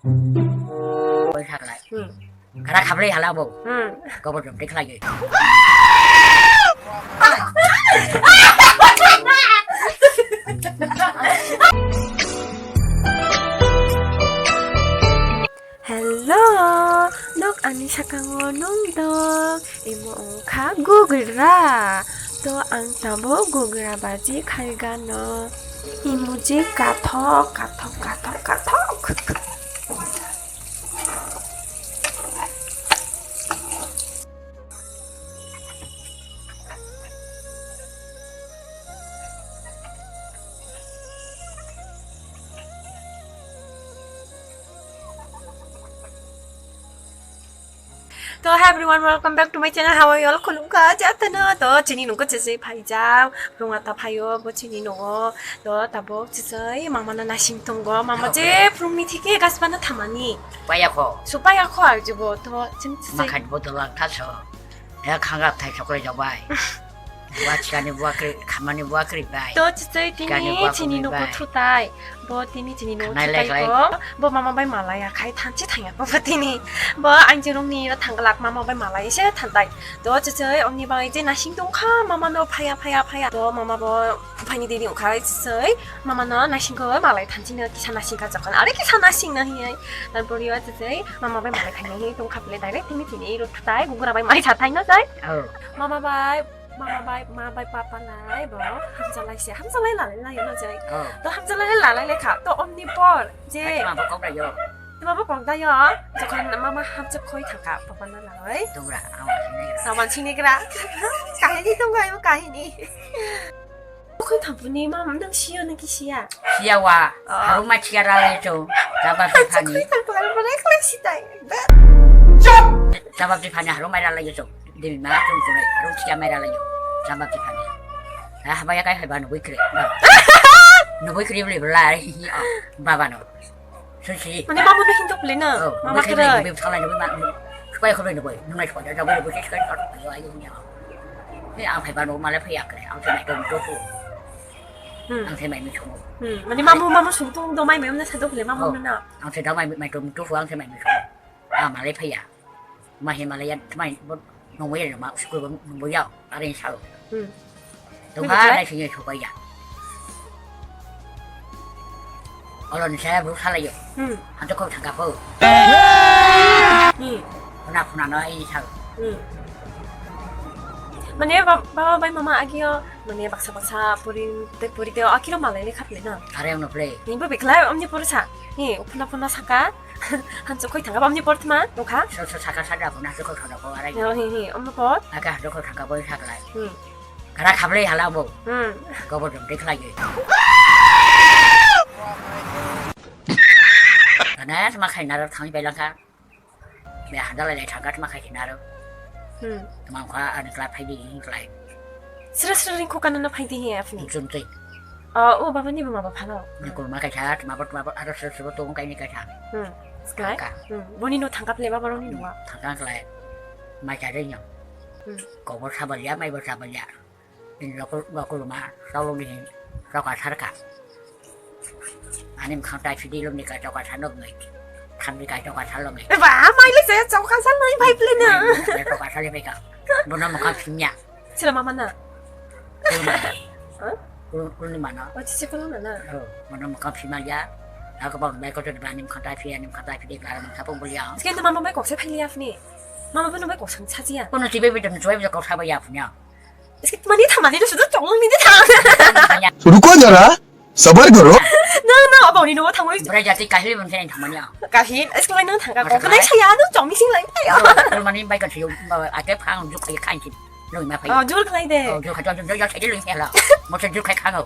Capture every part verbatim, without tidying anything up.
Koi kha khlai. Hmm. Kara khablai hala bo. Hmm. Gobor jom tikhlai. Hello, nok ani sakango nung dong. Imo wngkha gugra. To ang tabuk gugra baji khaigano. Imo je kathok, kathok, kathok, kathok. To hi everyone, welcome back to my channel. How are you all? Khulumkha jatano. To chini nungko chesai phaijak. Rungata phaio bo chini nungo. To tabuk chesai mama no nasing tongo. Mama je phurungni thike gasbana thamani. Paya kho. Supaya kho arjibo. To chini chesai. Makhat botol ang thaso. Ya khanga thai choklai jok bai. Bua chikani bua kri, khamani bua kri bai. To chitwi tini chini nugo thutai. Bo tini chini nugo thutai ko. Bo mama bai malaya khai thanchi thangya ko bo tini. Bo ang chirung ni ra thanggalak mama bai malaya se thantai. To chitwi ongni bai je nasing tong kha mama no phaya phaya phaya. To mama bo phani dini ongkhai chitwi mama no nasing ko malai thanchi no kisa nasing ka jokon. Are kisa nasing na hiyai. Tarpor yo chitwi mama bai malai thangya hi tong kha pile direct tini chini ro thutai gugura bai mai sa thai no sai. Mama bai Mama bai, ma bai papa lai bo hamjalai se, hamjalai lalai lai no jai. Oh. To hamjalai lalai le kha, to omni por je. Ai, tuma bo kok da yo. Tuma bo kok da yo. Jokhon mama hamjak khoi thangka, papa na lalai. Tubra, ang sini gra. Saman sini gra. Kahini tong gai kahini. Khoi thangpuni mama nang siyo nang ki siya. Siya wa. Oh. Harung ma siya lalai chong. Jaba bifani. Khoi thangpuni mama nang klai sitai. Jaba bifani harung ma lalai chong. Demi ma chung kunai, rung siya mai ralayo, jamba tiphani. Ha, habaya kai haiba nubui kre. Nubui kre beli belai, hi, hi, oh, baba no. Susi. Mane mamu no hindu beli na? Oh, mama nubui kre kre. Nubui thalai nubui ma, sukai kholai nubui, nungai sukai, jaba nubui sukai, sukai, sukai, ayo, hi, oh. He, ang haiba no malai phai akre, ang se mai dong doku. Hmm. Ang se mai mi chungo. Hmm, mane mamu, mamu sung tung do mai mai na sa do beli mamu na. Ang se da mai, mai dong doku, ang se mai mi chungo. Ah, malai phaiya. Ma he malai ya, tmai bo nungwi ya, ma school bo nungwi ya, are sao. Hmm. Tungha nai sini sopai ya. Olo ni saya bu salai yo. Hmm. Anto ko thangka po. Hmm. Phuna phuna no ai sao. Hmm. Mane ba-, baba bai mama agio, mane baksa baksa puri te puri te akiro malai le khaple na. Are ang no play. Ni bo bekla omni puri sa. Ni phuna phuna saka. Hancho khoi thangka bamni por thma, nukha? So, so, saka saka bo na, so khoi thangka bo, arai. Yo, hi, hi, omno por? Aka, so khoi thangka bo, saklai. Hmm. Kara khablai hala bo. Hmm. Gobor dum dekhlai ge. Kana, ma khai naro thang bai langka. Be handa lai lai thangka, ma khai naro. Hmm. Tma kha, ani kla phai di, klai. Sra sra ring kho kana na phai di he apni. Chum tei. Ah, o baba ni buma ba phano. Ni kurma kaisa, tma bo, tma bo, aro sra sra bo tong kai ni kaisa. Hmm. Sklai? Thangka. Hmm. Boni no thangka ple baba roni no. Thangka klai. Mai cha dei no. Hmm. Ko bo sa balia, mai bo sa balia. Ni lokol, lokol ma, sa lo ni, sa ka sar ka. Ani mkhang tai phidi lom ni ka choka sa nok nai. Kham ni ka choka sa lom ni. Ba, mai le saya choka sa nai bai ple na. Mai le choka sa le bai ka. Bono mkhang phimya. Sila mama na. Kurma. Ha? Kur-, kurni mana. Oh, cici kurma na. Oh, bono mkhang phimya ya. Ako ba mai ko to ba ni mkhang tai phi, ani mkhang tai phidi klar mkhang pung bol ya. Sekian to mama mai kok se phai liya phni. Mama bono mai kok sang sa jiya. Bono tibe bi dam choi bi kok sa ba ya phnya. Iski mani tha mani sudu chong ni tha. Ruko jara, sabar karo. No, no, abo ni no thang oi. Brai jati kahli bun khe thang mani. Kahin, iski mai no thang ka ko. Nai saya no chong ni sing lai. Mani bai kan siyo, ate phang juk khai khai ki. Loi ma phai. Oh, jul khai de. Oh, jul khai jul jul khai de loi phela. Mo jul khai khang.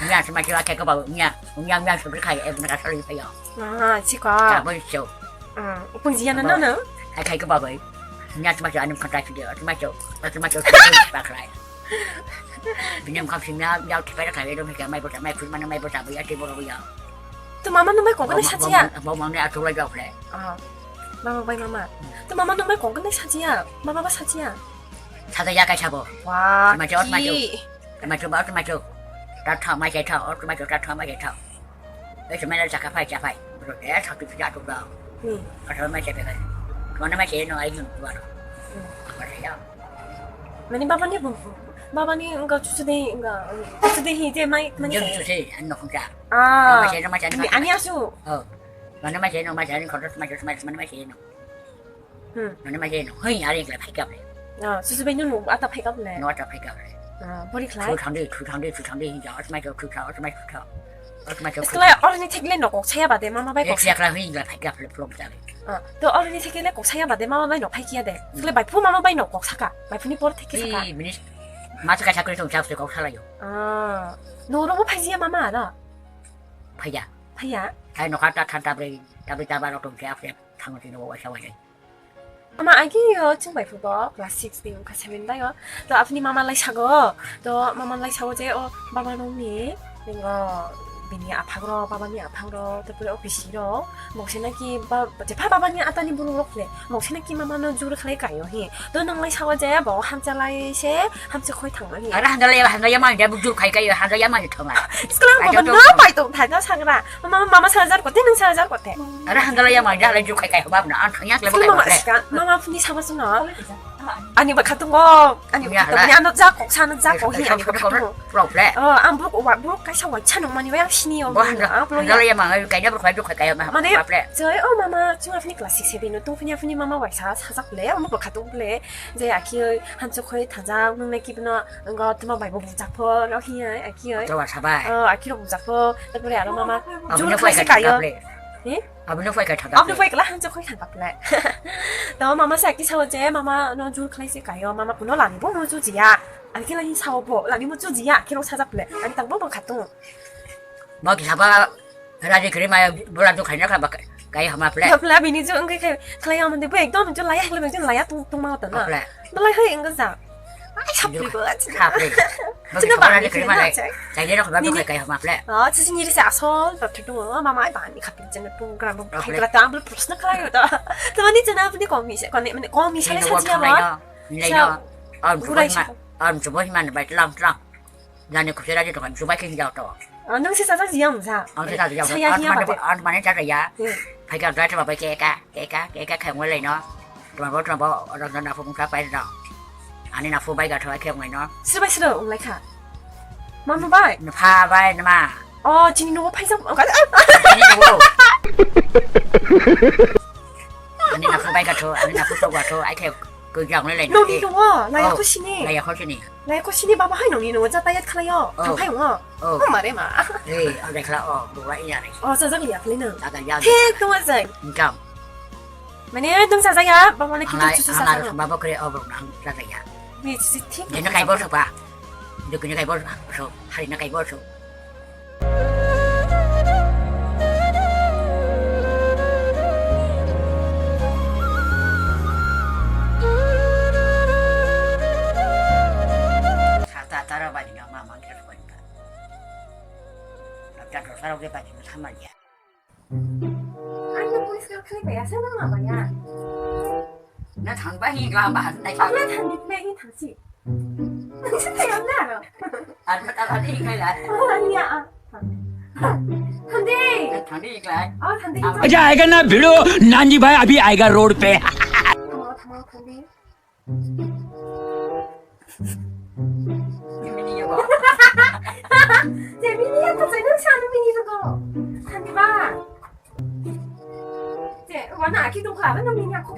Nya sama jul khai ko ba nya. Nya nya jul khai e bun ka sali phai. Ah, chiko. Ka bo cho. Ah, upung jiya na no no. Khai khai ko ba bai. Nya tma cho anum khantai video, tma cho, tma cho, tma cho, tma khlai. Bini mkhang sing ya, ya thipai khlai, dong khe mai bota, mai phun mana mai bota, ya tei boro ya. To mama no mai kok nai sajiya. Bo mang ne athulai jok le. Ah. Mama bai mama. To mama no mai kok nai sajiya. Mama ba sajiya. Sada ya kai sabo. Wah. Tma cho, tma cho. Tma cho ba, tma cho. Ta tha mai kai tha, tma cho, ta tha mai kai tha. Ese mela chaka phai, cha phai. Bro, eh, sakti pija tu ba. Hmm. Asal mai chepe kai. Mana mai che no ai jun tu ba. Hmm. Apa saya? Mani baba ni bumbu. Baba ni enggak cucu deh, enggak. Cucu deh hi, je mai, mani. Jun cucu, anu kong cha. Ah. Mai che no, mai che no. Ani asu. Oh. Mana mai che no, mai che no, kotor mai che, mai, mana mai che no. Hmm. Nani ma je no, hoi, are ikla phai kap le. Ah, susu bai no, no, ata phai kap le. No, ata phai kap le. Ah, bori khlai. Thu thang di, thu thang di, thu thang di, hinja, asmai kap, thu thang, asmai thu thang. Asmai kap, thu Skla, thang. Oro ni thekle no kok saya bade, mama bai kok. Ek yakla hoi, ikla phai kap le, plom ta le. Ah, to oro ni thekle kok saya bade, mama bai no phai kia de. Skla bai phu mama bai no kok saka, bai phu ni por thek saka. Ii, minis, ma saka sakri tong chap se kok sala yo. Ah, no ro mo phai jia mama ara. Phai ya. Phai ya. Thai no kha ta than ta bre, ta bre ta ba ro tong chap se, thang ti no wa sa wa. Mama agi yo chwng bai phubo class six ni wngkha seven bai o. To aphni mama lai sago. To mama lai sago je o baba nong ni ningo bini aphang ro, baba ni aphang ro, tarpore o pisi ro. Mokse naki ba, je pha baba ni ata ni buru rok le. Mokse naki mama no jur khlai kaio hi. To nang lai sago je bo hamcha lai se, hamcha khoi thang lai hi. Ara handa lai, handa ya ma, ya bujur khai kaio, handa ya ma thang lai. Sklang baba no pai tong thai no sangra. Mama, mama sal jar kote, nang sal jar kote. Ara handa lai ya ma, ya lai jur khai kaio bab na, an thang ya le. Sklang mama ska, mama phni sama sung no. Ani ba khatung go, ani ba khatung ni ano ja kok sa no ja kok hi ani ba khatung. Problem. Oh, ang buk wa, buk kaisa wa cha nang mani wa sini yo. Bo handa, ang buk handa lai ya ma, kai ya buk khai buk khai kaio ma. Mane, joi, oh mama, chung aphni class six seven no, tung phni aphni mama wa sa, sa jak le, ang buk khatung le. Je akhi oi, hancho khoi thajak, nung naki bino, ngo tuma bai bo bujak pho, no hi oi, akhi oi. Tuma sabai. Oh, akhi ro bujak pho, tarpore aro mama, jur khai se kaio. He? Aboni phai khai thada. Aboni phai kala hancho khoi thang kaple. To mama sa ki sao je, mama no jur khlai se kaio, mama kuno lani bo mo ju jiya. Ani khe lani sao bo, lani mo ju jiya, khe rok sajak le. Ani tang bo bang khatung. Bo ki saba raji kri ma bola ju khaina ka ba kai hama ple. Kaple bini ju engke khai khlai amande bo ekdom ju laya khlai ju laya tung tung ma ta na. Kaple. Belai hai engga ja. Ai, sapri ko, sapri. Chini bani kiri na, chai. Chai ni rok ba kai hama ple. Oh, chini ri sa asol, ba tu, mama ai bani khapri chini program ba khai kala ta, ambil prosna kala yo ta. Tamani chini apni komi se, kone, mane komi se sa jiya ba. Nilai no. Am chubai ma, am chubai ma bai tlang tlang. Jani khusera ji tokan chubai king jao to. Ah, nang se sa sa jiya msa. Ang se sa jiya. Saya jiya ba. Ang mane cha ya. Phai ka dra cha ba ke ka. Keka, keka khai wnglai no. Tuma bo, tuma bo, rang na phung ka pai no. Ani na phung bai ga thwa khe wnglai no. Sir bai sir wnglai kha. Mama bai. Na pha bai na ma. Oh, chini no phai jam. Ani na phung bai ga thwa, ani na phung tok ga thwa, ai khe ko jang lai lai. No ni no, lai ko sini. Lai ko sini. Lai ko sini baba hai no ni no, ja tayat khlai yo. Thang phai wngo. Oh. Oh, mare ma. Eh, ang dai khla, oh, bu wa iya ni. Oh, sajak liya khlai no. Sajak liya. Thik tong ajai. Engkam. Mane, nung sajaya, baba le kitu chuchu sajaya. Baba kre, oh, bro, nang sajaya. Ni chuchu thik. Dino kai bor sopa. Dino kai bor so, hari na kai bor so. Sata taro bani no ma mang kero bani. Sata taro bani no sama dia. Ano poriskar khlai bai asa nang ma baya. Na thang ba hi glam ba nai. Ano thang di play hi thang si. Nang sa thang na ro. Ano ta thang di ngai la. Oh ya. Thang di. Thang di ngai. Oh thang di. अच्छा आएगा ना भिड़ो नानी भाई अभी आएगा रोड पे। Thang di. Mini ya ba. Je mini ya to sai nang sa mini to ko. Thang di ba. Je, wana aki dong kha, nang mini ako.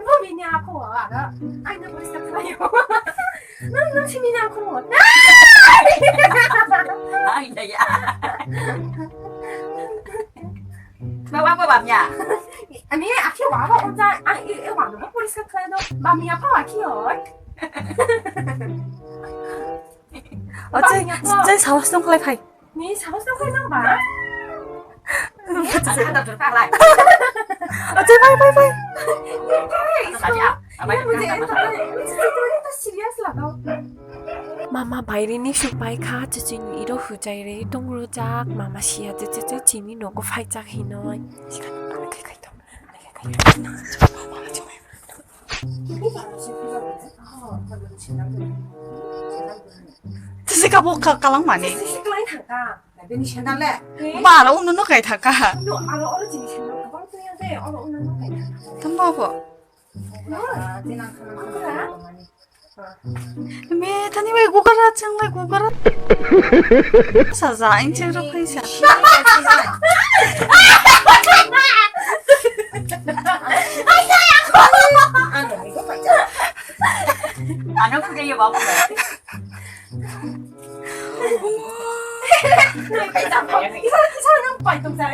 Bo mini ako aga. Ai na poriskar khlai yo. Nang nang si mini ako. Ai na ya. Ba wa ba ba mya. Ani aki wa ba onja, ai e wa no poriskar khlai no. Ba mya pa wa ki oi. Oche, je sahos tong khlai phai. Ni sahos tong khlai nang ba? Ada tu khlai. Oche, phai phai phai. Tadi ah, apa ya? Serious lah tau. Mama bairini supai kha, chichini iro hujai re, tong rojak, mama siya je je je chini nogo phai jak hinoi. Chichi kabo ka-, kalang mani. Bini sandal le. Bara uno no kai thaka. No, aro oro chini sandal kabang tong yang de, oro uno no kai thaka. Tamo bo. No, ah, tinang khana khana mani. Me thani bai gugara chang lai gugara. Saja ang chang ro khaisa. Ano, ito pa. Ano ko kayo ba? Isa, isa nang paitong sa.